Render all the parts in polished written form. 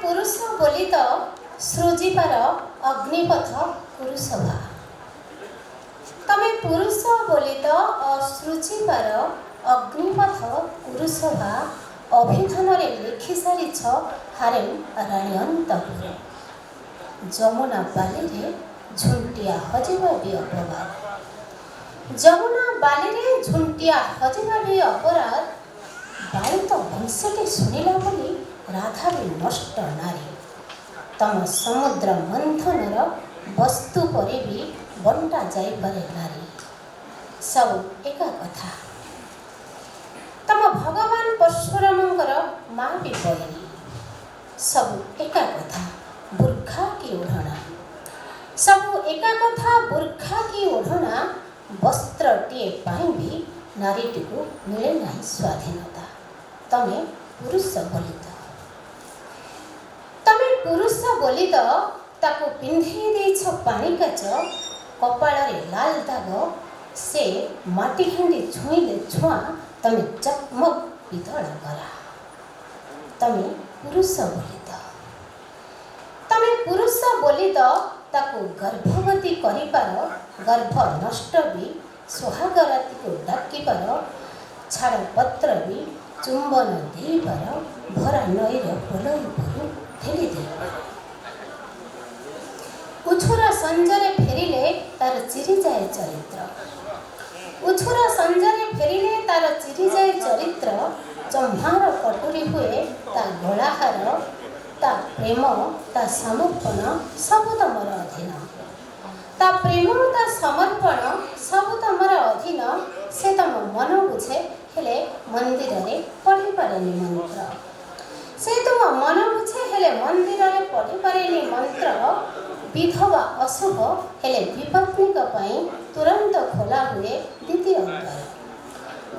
ପୁରୁଷ ବୋଲି ତ ସୃଜିପାର ଅଗ୍ନିପଥ କୁରୁସଭା। ତମେ ପୁରୁଷ ବୋଲି ତ ଅସୃଜିପାର ଅଗ୍ନିପଥ କୁରୁସଭା। ଅଭିଧାନରେ ଲେଖି ସାରିଛ ହାରେମ, ରାଣୀ ଅନ୍ତପୁର। ଯମୁନା ବାଲିରେ ଝୁଣ୍ଟିଆ ହଜିବା ବି ଅପବାଦ। ଯମୁନା ବାଲିରେ ଝୁଣ୍ଟିଆ ହଜିବା ବି ଅପରାଧ। ବାଳିତ ବଂଶୀଟି ଶୁଣିଲା ବୋଲି ରାଧା ବି ନଷ୍ଟ ନାରୀ। ତମ ସମୁଦ୍ର ମନ୍ଥନର ବସ୍ତୁ ପରେ ବି ବଣ୍ଟା ଯାଇପାରେ ନାରୀ। ସବୁ ଏକା କଥା। ତମ ଭଗବାନ ପରଶୁରାମଙ୍କର ମା ବି ବୈରୀ। ସବୁ ଏକା କଥା, ବୁର୍ଖା କି ଓଢ଼ଣା। ସବୁ ଏକା କଥା, ବୁର୍ଖା କି ଓଢ଼ଣା। ବସ୍ତ୍ରଟିଏ ପାଇଁ ବି ନାରୀଟିକୁ ମିଳେ ନାହିଁ ସ୍ୱାଧୀନତା। ତମେ ପୁରୁଷ ବୋଲି ତ, ତମେ ପୁରୁଷ ବୋଲି ତ ତାକୁ ପିନ୍ଧେଇ ଦେଇଛ ପାଣିକାଚ, କପାଳରେ ଲାଲ ଦାଗ। ସେ ମାଟି ହାଣ୍ଡି ଛୁଇଁଲେ ଛୁଆଁ, ତମେ ଚକମକ ପିତଳ ଗରା। ତମେ ପୁରୁଷ ବୋଲି ତ, ତମେ ପୁରୁଷ ବୋଲି ତ ତାକୁ ଗର୍ଭବତୀ କରିପାର, ଗର୍ଭ ନଷ୍ଟ ବି ସୁହାଗ ରାତିକୁ ଡାକିପାର, ଛାଡ଼ପତ୍ର ବି ଚୁମ୍ବନ ଦେଇପାର, ଭରା ନଈର ପୋଲ ଉପରୁ ଠେଲି ଦେଇପାର। ଉଛୁର ସଞ୍ଜରେ ଫେରିଲେ ତାର ଚିରିଯାଏ ଚରିତ୍ର। ଉଛୁର ସଞ୍ଜରେ ଫେରିଲେ ତାର ଚିରିଯାଏ ଚରିତ୍ର। ଚମ୍ଭାର କଟୁରୀ ହୁଏ ତା ଗଳାହାର। ତା ପ୍ରେମ, ତା ସମର୍ପଣ ସବୁ ତମର ଅଧୀନ। ତା ପ୍ରେମ, ତା ସମର୍ପଣ ସବୁ ତମର ଅଧୀନ। ସେ ତମ ମନ ବୁଝେ, ହେଲେ ମନ୍ଦିରରେ ପଢ଼ିପାରେନି ମନ୍ତ୍ର। ସେ ତୁମ ମନ ବୁଝେ, ହେଲେ ମନ୍ଦିରରେ ପଢ଼ିପାରେନି ମନ୍ତ୍ର। ବିଧବା ଅଶୁଭ, ହେଲେ ବିପତ୍ନୀଙ୍କ ପାଇଁ ତୁରନ୍ତ ଖୋଲା ହୁଏ ଦ୍ୱିତୀୟ ଦ୍ୱାର।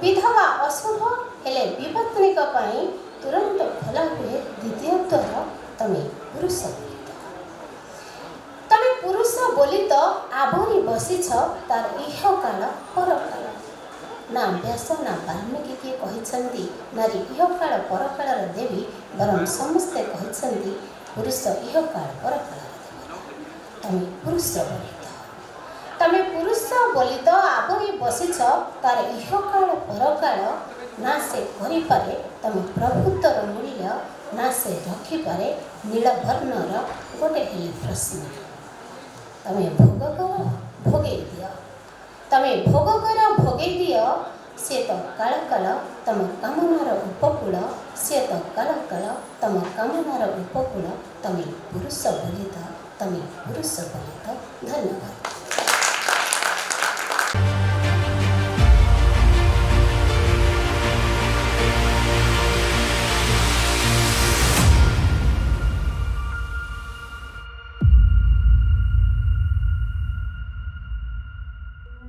ବିଧବା ଅଶୁଭ, ହେଲେ ବିପତ୍ନୀଙ୍କ ପାଇଁ ତୁରନ୍ତ ଖୋଲା ହୁଏ ଦ୍ୱିତୀୟ ଦ୍ୱାର। ତମେ ପୁରୁଷ ବୋଲି ତ, ତମେ ପୁରୁଷ ବୋଲି ତ ଆବୋରି ବସିଛ ତାର ଇହକାଳ ପରକାଳ। ନା ବ୍ୟାସ ନା ବାଲ୍ମୀକି କିଏ କହିଛନ୍ତି ନାରୀ ଇହକାଳ ପରକାଳର ଦେବୀ, ବରଂ ସମସ୍ତେ କହିଛନ୍ତି ପୁରୁଷ ଇହକାଳ ପରକାଳର ଦେବତା। ତମେ ପୁରୁଷ ବୋଲି ତ, ତମେ ପୁରୁଷ ବୋଲି ତ ଆବୋରି ବସିଛ ତାର ଇହକାଳ ପରକାଳ। ନା ସେ କରିପାରେ ତମ ପ୍ରଭୁତ୍ୱର ମୂଲ୍ୟ, ନା ସେ ରଖିପାରେ ନୀଳବର୍ଣ୍ଣର ଗୋଟେ ହେଲେ ପ୍ରଶ୍ନ। ତମେ ଭୋଗ କର, ଭୋଗେଇ ଦିଅ। ତମେ ଭୋଗ କର, ଭୋଗେଇ ଦିଅ। ସିଏ ତ କାଳ କାଳ ତମ କାମନାର ଉପକୂଳ। ସିଏ ତ କାଳ କାଳ ତମ କାମନାର ଉପକୂଳ। ତମେ ପୁରୁଷ ବୋଲି ତ, ତମେ ପୁରୁଷ ବୋଲି ତ। ଧନ୍ୟବାଦ।